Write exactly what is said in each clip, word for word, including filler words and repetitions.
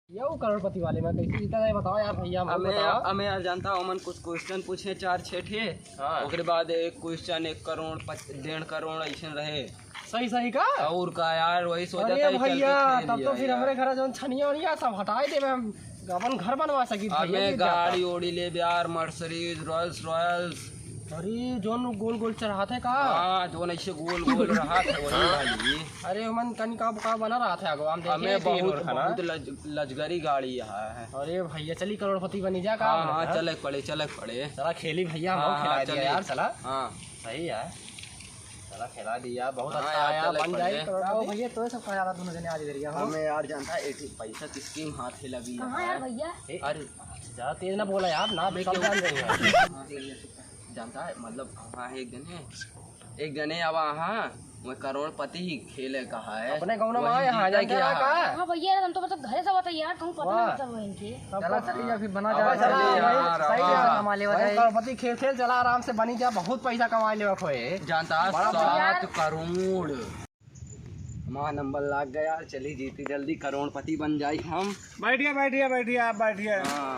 ये वो करोड़पति वाले में कैसे जीता जाए, बताओ यार भैया, हमको हमें, बताओ। हमें यार जानता हूँ, हमन कुछ question पूछे चार छः ठे, हाँ। ओकरे बाद एक question एक करोड़, पच-, डेढ़ करोड़ ऐसे रहे। सही, सही का? और का यार, वही सोचा अरे था कि चल के भैया, खेल तब तो लिया फिर यार। हमरे घर जौन छनिया उनिया सब हटाए देबे, हम अपन घर बनवा सकी भैया, अबे ये जाता। गाड़ी ओड़ी लेबे यार, Mercedes, Rolls Royce। अरे, जौन गोल गोल चढ़ात है का? हाँ, जौन ऐसे गोल गोल रहत है, वही वाली। अरे, ओमन कनी का, का बना रहत है, आगो हम देखे हमें थे बहुत, रोड खाना। बहुत लज-, लजगरी गाड़ी है। अरे भैया, चली करोड़पति बनी जा का हाँ, हमरे हाँ, घर? चले पड़े, चले पड़े। चला खेली भैया, हम हाँ, खेला हाँ, दिया चले। यार, चला। हाँ। सही है। चला खेला दिया, बहुत हाँ अच्छा यार, आया, चले बन पड़े। जाए करोड़पति। आओ भैया, तो सब कहा दोनों जने आज इधर ही आओ। हमें यार जानता है, एक पैसा की scheme हाथ ही लगी कहाँ है। यार भैया? ए, अरे। ज्यादा तेज ना बोला यार, ना सब जान रही है। जानता है, मतलब, वहाँ एक जने, एक जने अब वहाँ, वो करोड़पति खेले कहा है। अपने गाँव में वही आए, हाँ, जीता जानते गया हैं है। का? हाँ भैया, हम तो मतलब घरे से बताइए यार, कहूँ पता वाह। नहीं चल रहा इनके। सबको चला, चलिए, अभी बना अब जाए, चलिए चलिए, यार, सही अब है। कमा लेवा वही जाए। करोड़पति खेल, खेल, चला आराम से बनी जा, बहुत पैसा कमा लेवा खोए। जानता, बड़ा सात यार। करोड़। हमारा नंबर लाग गया, चली जीती जल्दी, करोड़पति बन जाई हम। बैठिए, बैठिए, बैठिए, आप बैठिए। हाँ।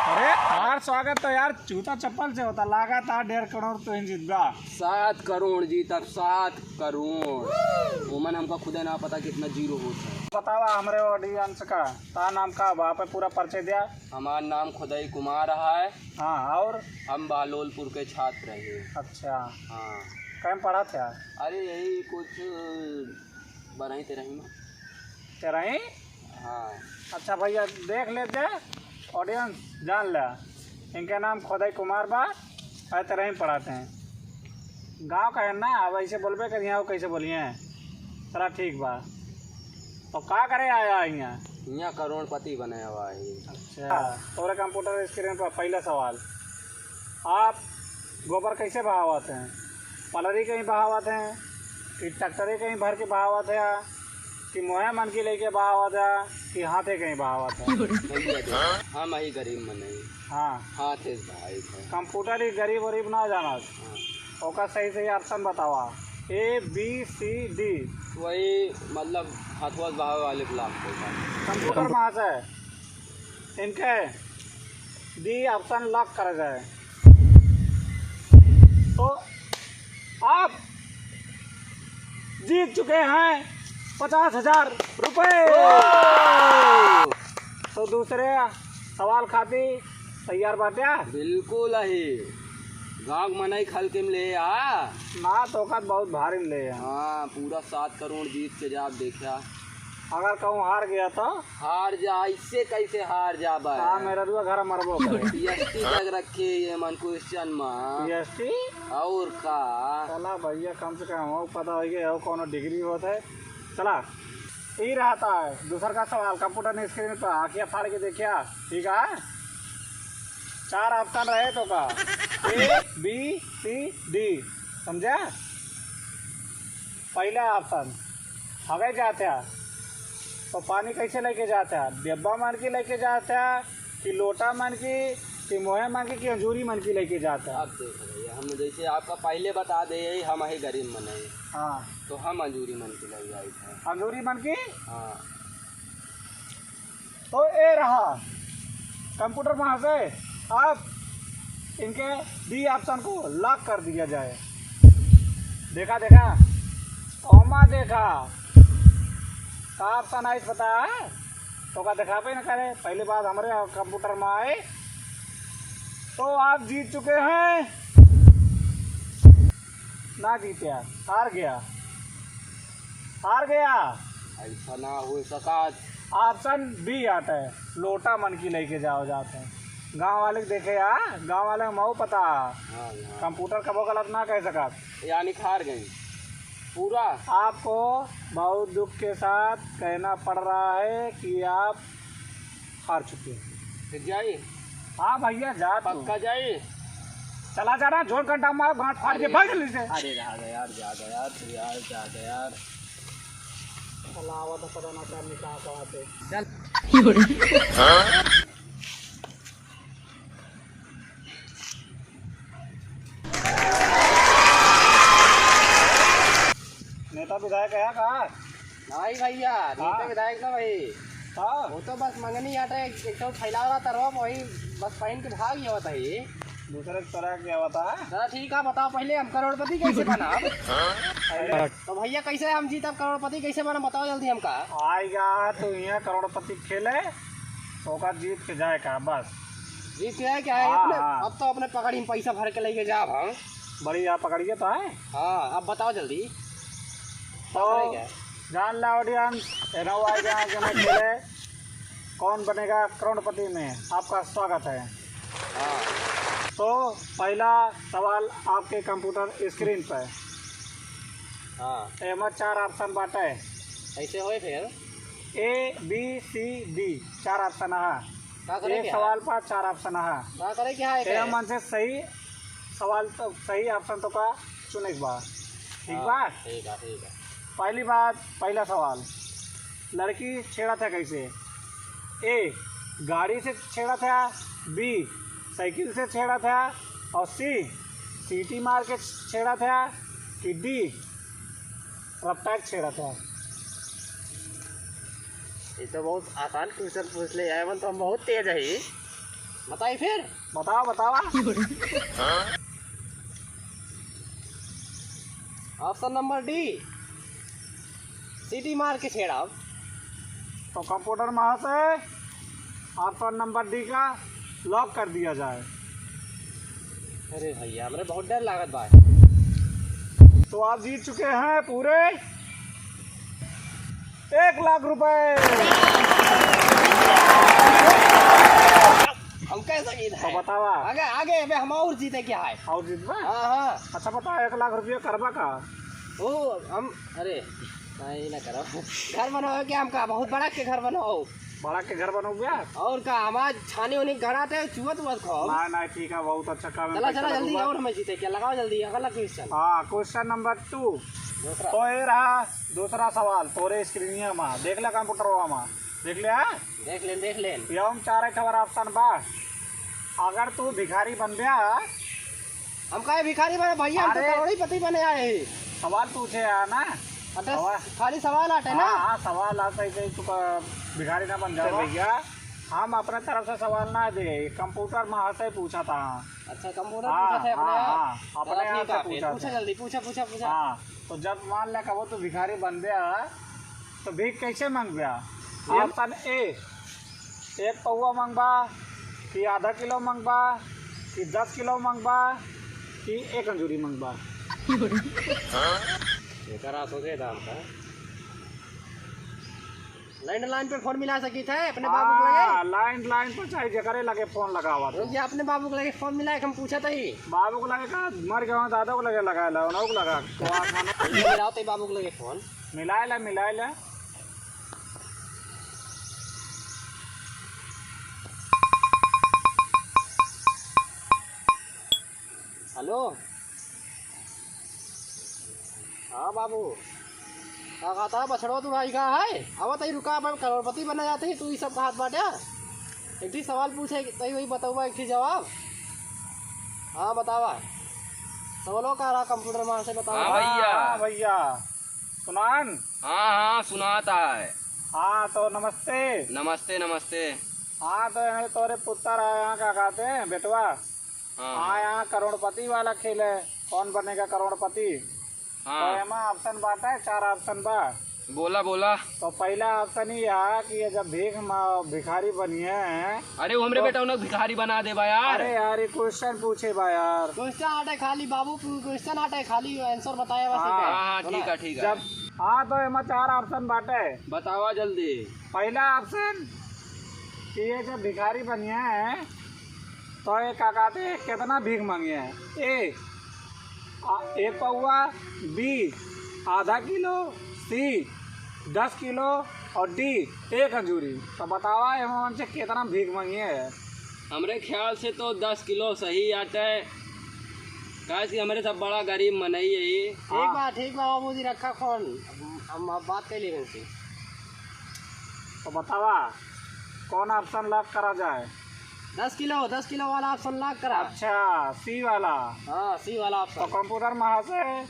अरे, हार स्वागत तो यार जूता चप्पल से होता, लागा था डेढ़ करोड़ तो ही जीतबा। सात करोड़ जीतब, सात करोड़। ओमन हमका खुदे ना पता कितना zero होता है। बतावा हमरे audience का, ता नाम का बा, पे पूरा परिचय दिया। हमार नाम खुदई कुमार है। हाँ, और? हम बहलोलपुर के छात्र हैं। अच्छा। हाँ। कहीं पढ़त है? अरे, यही कुछ बरही तेरही में। तेरही? हाँ। अच्छा भैया, देख लेते, audience जान ले, इनके नाम खुदई कुमार बा, अरे तेरही पढ़ाते हैं। गाँव का है ना, अब ऐसे बोलबे करिए, वो कैसे बोलिए? चला ठीक बा। तो का करे आया है यहाँ? यहाँ करोड़पति बने हुआ है। अच्छा, तोरे computer screen पर पहला सवाल, आप गोबर कैसे बहावत हैं? पलरी कहीं बहावत हैं कि ट्रैक्टरे कहीं भर के बहावत है कि मोहे मन की लेके बहावत है कि हाथे कहीं बहावत है? भैया देख, हम ही गरीब मनई। हाँ। हाथे से बहाई है। Computer ही गरीब वरीब ना जानत। हाँ। ओका सही सही option बतावा। A, B, C, D। वही मतलब हथवा से बहावे वाले को लाभ होगा। Computer महाशय, इनके D option lock कर जाए। तो आप जीत चुके हैं पचास हजार रुपए। तो दूसरे सवाल खातिर तैयार बाट्या? बिल्कुल है। गाँव के मनई खलके में ले आ। ना तो का बहुत भारी में ले आ। हाँ, पूरा सात करोड़ जीत के जा, आप देखा। अगर कहूँ हार गया तो? हार जा, ऐसे कैसे हार जा बे? हाँ, मेरा रुआ घर मरबो करे। PhD तक रखे ये मन question में। PhD? और का? चला भैया, कम से कम हमको पता हो गया, वो कौनो degree होत है। चला, ई रहता है दूसर का सवाल, computer ने screen पर आँखिया फाड़ के देखिया, ठीक है? चार option रहे तो का, A, B, C, D, समझा? पहला option, हगे जात है, तो पानी कैसे लेके जात है? डिब्बा मान के लेके जात है कि लोटा मान के कि मोहे मान के कि अंजूरी मान के लेके जात है? अब देखो भैया, हम जैसे आपका पहले बता दे, हम ही गरीब मनई। हाँ। तो हम अंजूरी मान के ले जाए थे। अंजूरी मान के? हाँ। तो ए रहा computer महाशय, आप इनके D option को lock कर दिया जाए। देखा, देखा, ओमा देखा, का option आई पता है? तो का दिखाबे न करे, पहली बात हमरे computer में आए, तो आप जीत चुके हैं। ना जीत्या, हार गया, हार गया। ऐसा ना हो सकत। Option B आत है, लोटा मन की लेके जाओ जात है। गाँव वाले के देखे आ, गाँव वाले के मऊ पता। हाँ, हाँ। Computer कबो गलत ना कह सकत। यानी हार गई पूरा। आपको बहुत दुख के साथ कहना पड़ रहा है कि आप हार चुके हैं। फिर जाई? हाँ भैया, जा तू। पक्का जाई? चला जाना, जोन घंटा मार, गांठ फाड़ के अरे, भाग जल्दी से। अरे, जा दे यार, जा दे यार, तू यार, जा दे यार। चला, आवा तो पता ना क्या निकाल पाते। चल। नेता विधायक है का? नहीं भैया, नेता हाँ। विधायक ना भाई। हाँ। वो तो बस मंगनी आटे एक, एक ठो फैलावा था रोप, वही बस पहन के भाग गया था ये। दूसरे तरह के होता है। चला ठीक है, बताओ पहले हम करोड़पति कैसे बना? हाँ। तो भैया कैसे हम जीतब, करोड़पति कैसे बना, बताओ जल्दी हमका। आएगा तो यहाँ करोड़पति खेले, ओका जीत के जाए का बस। जीत के जाए क्या है? हाँ, अपने, हाँ। अब तो अपने पकड़ी में पैसा भर के लेके जाब हम। बढ़िया पकड़िए तो है। हाँ, अब बताओ जल्दी। तो बताओ क्या? जान ला audience, एनो आएगा जना खेले, कौन बनेगा करोड़पति में, आपका स्वागत है। हाँ। तो पहला सवाल आपके computer screen पे। हाँ। एमा चार option बाटे। कैसे होए फिर? A, B, C, D, चार option है। का करे एक के सवाल है? पर चार option है। का करे के है, ए एके? मन से सही सवाल तो, सही option तो का चुने के बा। ठीक हाँ, बा? ठीक है, ठीक है। पहली बात, पहला सवाल, लड़की छेड़त है कैसे? A, गाड़ी से छेड़त है, B, साइकिल से छेड़त है, और C, सीटी मार के छेड़त है, कि D, रफ्तार छेड़त है। ये तो बहुत आसान question पूछ ले यार, मन तो हम बहुत तेज है। बताई फिर। बताओ, बताओ। Option number D, सीटी मार के छेड़ब। तो computer महाशय, option number D का lock कर दिया जाए। अरे भैया, हमरे बहुत डर लागत बा। तो आप जीत चुके हैं पूरे एक लाख रुपए। हम कैसे जीत तो है? बतावा। आगे, आगे, अबे हम और जीते क्या है? और जीतबा? हाँ, हाँ। अच्छा बताओ, एक लाख रुपया करबा का? ओ, हम, अरे, नहीं ना करो। घर बनाओ क्या हमका? बहुत बड़ा के घर बनाओ। बड़ा के घर बनउबे? और का, हमार छानी उनी घर आटे, चुअत उअत खाओ। ना, ना, ठीक है, बहुत अच्छा काम है, चला, पैसा चला, जल्दी लगउबा। और हमें जीते क्या, लगाओ जल्दी, अगला question। हाँ, question number two। दूसरा। तो ये रहा दूसरा सवाल, तोरे स्क्रीनिया मा, देख ले कंप्यूटरवा मा, देख ले, हाँ? देख लेन, देख लेन। ये हम चार ठवर option बा, अगर तू भिखारी बनबे, हम काहे भिखारी बने भैया, हम तो अरे। करोड़ीपति बने आए हैं। सवाल पूछे है ना? अच्छा, सवाल। खाली सवाल आटे ना? हाँ, हाँ, सवाल आता है कि तू का भिखारी ना बन जाए चलो। भैया। हम अपने तरफ से सवाल ना दे, कंप्यूटर महाशय पूछा था। अच्छा, कंप्यूटर हाँ, पूछा था अपने हाँ, आप? हाँ, अपने चलो, आप ठीक से है, फिर पूछा पूछा था। जल्दी, पूछा, पूछा, पूछा। हाँ, तो जब मान ले कबो तू भिखारी बन गया, तो भीख कैसे मांग गया? ये option A, एक पौवा मंगबा, कि आधा किलो मंगबा, कि दस किलो मंगबा, कि एक अंजूरी मंगबा? एकर आ सोचे दाम का। Landline पे फोन मिला सकी थे अपने बाबू के लगे? हाँ, landline पे चाहे जेकरे लगे फोन लगावा तो। रुक जा, अपने बाबू के लगे फोन मिला के हम पूछा था ही। बाबू के लगे का, मर गए दादा के लगे लगाए ला, उन्हों के लगा। तो आप मानो। मिलाओ ते बाबू के लगे फोन। मिलाए ला, मिलाए ला। हेलो। हाँ बाबू, का कहता है, बछड़वा तुराई का है? अब तई रुका, अब करोड़पति बना जाते ही, तू ही सब कहत बाटे। एक ठी सवाल पूछे, तई वही बताऊबा एक ठी जवाब। हाँ बतावा, सवालो का रहा कंप्यूटर महाशय, बतावा। हाँ भैया। हाँ भैया, सुनान। हाँ हाँ, सुनाता है। हाँ तो नमस्ते। नमस्ते नमस्ते। हाँ तो यहाँ तोरे पुत्र आए, यहाँ का कहते हैं बेटवा, हाँ, हाँ, हाँ। यहाँ करोड़पति वाला खेल है, कौन बनेगा करोड़पति। हाँ। तो एमा option बाटे, चार option बा। बोला, बोला। तो पहला option ई है कि ये जब भीख मा-, भिखारी बनिए हैं, अरे, वो हमरे तो बेटा उन्हें भिखारी बना देबा यार। अरे यार, ये question पूछे बा यार। Question हटे खाली बाबू, question हटे खाली, answer बताए बस हाँ। एके। हाँ, हाँ, बोला। ठीक है, ठीक है। जब, हाँ, तो एमा चार option बाटे। बतावा जल्दी। पहला option कि ये जब भिखारी बनिए हैं, तो ये का कहते हैं, कितना भीख मांगे हैं? A, आ, एक पौवा, B, आधा किलो, C, दस किलो और D, एक अंजूरी। तो बतावा, एमा मन से कितना भीख मांगे हैं? हमरे ख्याल से तो दस किलो सही आटे, काहे से हमरे सब बड़ा गरीब मनई है ये। ठीक हाँ। बा, ठीक बा बाबूजी, रखा फोन, हम, हम अब बात कर लेंगे इनसे। तो बतावा, कौन option lock करा जाए? दस किलो, दस किलो वाला option lock करा। अच्छा, C वाला। हाँ, C वाला तो option। कंप्यूटर महाशय,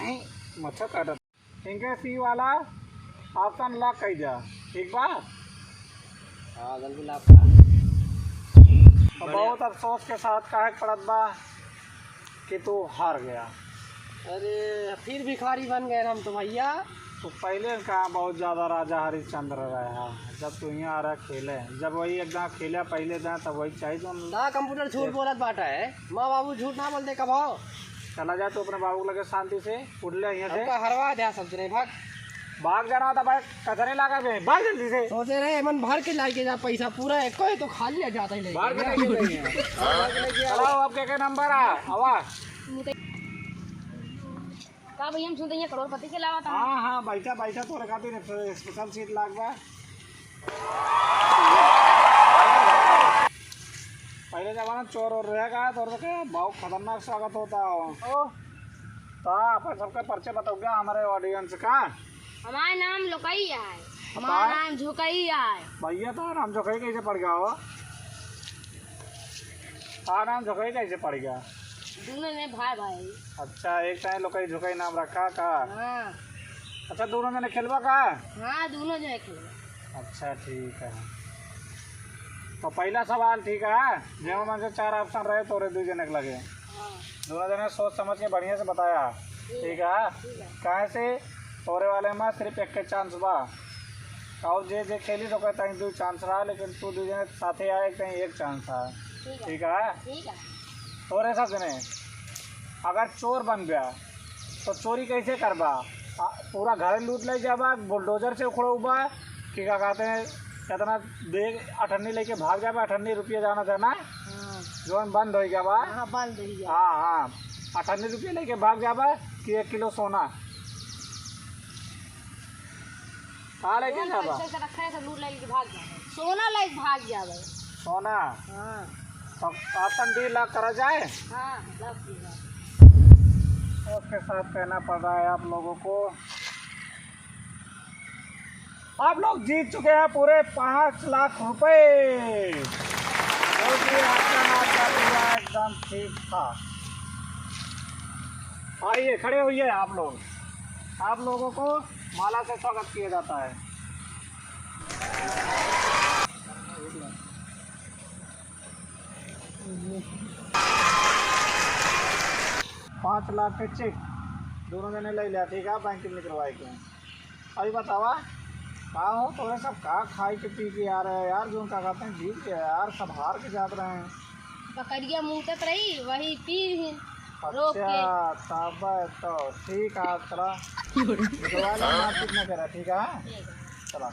नहीं, मच्छर काटत। इनके C वाला option lock कर जा। ठीक बा? हाँ, जल्दी लाभ बा। तो बढ़िया। बहुत अफसोस के साथ कहे के पड़त बा कि तू हार गया। अरे, फिर भिखारी बन गए हम तो भैया। तो पहले कहाँ बहुत ज्यादा राजा हरिश्चंद्र रहे हा, जब तू यहाँ आ रहा खेले, जब वही एक दाँव खेला पहले दाँव, तब वही चाहिए जो ना। कंप्यूटर झूठ बोलत बाटा है, माँ बाबू झूठ ना बोलते कब हो। चला जा तू अपने बाबू के लगे शांति से, उठ ले यहाँ से। हमका हरवा दे सब जने, भाग। भाग जाना था भाई, कचरे लागा बे, भाग जल्दी से। सोचे रहे मन भर के लाके जा पैसा पूरा, एको है तो खाली आ जाता ही नहीं। भाग के लेके जाइए। चलाओ, अब के, के नंबर आ, आवा। का भैया, हम सुनते हैं करोड़पति के लावा था। हाँ, हाँ, बैठा, बैठा, तोरे खातिर स्पेशल सीट लाग बा। पहले जमाना चोर और रहेगा, तो के बहुत खतरनाक स्वागत होता हो। ओ। तो अपन सबके परिचय बताओ क्या हमारे ऑडियंस का? हमारा नाम लुकई है। बता। हमारा नाम झुकई है। भैया, तो नाम झुकई कैसे पड़ गया हो? हाँ, नाम झुकई कैसे पड़ गया? दोनों ने भाई भाई। अच्छा, एक टाइम लुकई झुकई नाम रखा का? हाँ। अच्छा, दोनों जने खेलबा का? हाँ, दोनों जने खेलबा। अच्छा, ठीक है। तो पहला सवाल, ठीक है, जेमा में से चार ऑप्शन रहे, तोरे दू जने के लगे। हाँ। दोनों जने सोच समझ के बढ़िया से बताया, ठीक है। ठीक है? ठीक है। काहे से तोरे वाले में सिर्फ एक के चांस बा, और जे, जे खेली तो कहता है दो चांस रहा, लेकिन तू दू जने साथे आए, कहीं एक चांस रहा। ठीक है। ठीक है? ठीक है। तोरे साथ ने अगर चोर बन गया, तो चोरी कैसे करबा? आ, पूरा घर लूट ले जाबा, बुलडोजर से उखड़ोबा, कि का कहते हैं, कितना दे, अठन्नी लेके भाग जाबा, अठन्नी रुपया जाना था ना, हाँ। जौन बंद हो गया बा। हाँ, बंद हो गया। हाँ, हाँ, अठन्नी रुपया लेके भाग जाबा कि एक किलो सोना। का लेके कौन जाबा? पैसा से रखा है, सब लूट ले लेके भाग जाबा। सोना लेके भाग जाबा। सोना? हाँ। तो अपन डील लॉक करा जाए? हाँ, लॉक की बात। उसके साथ कहना पड़ रहा है आप लोगों को, आप लोग जीत चुके हैं पूरे पाँच लाख रुपए, जो कि आपका नाम का पूरा एकदम ठीक था। आइए, खड़े होइए आप लोग। आप लोगों को माला से स्वागत किया जाता है। पाँच लाख के चेक दोनों जने ले लिया, ठीक है, बैंक में निकलवाए के। अभी बतावा, का हो तोरे सब का खाए के पी के आ रहे हैं यार, जो का कहते हैं जीत के यार, सब हार के जात रहे हैं। बकरिया मूतत रही, वही पी ही रोक के। अच्छा, तब तो ठीक है, चला। निकलवा ले, मारपीट ना करा, ठीक है? ठीक है। चला।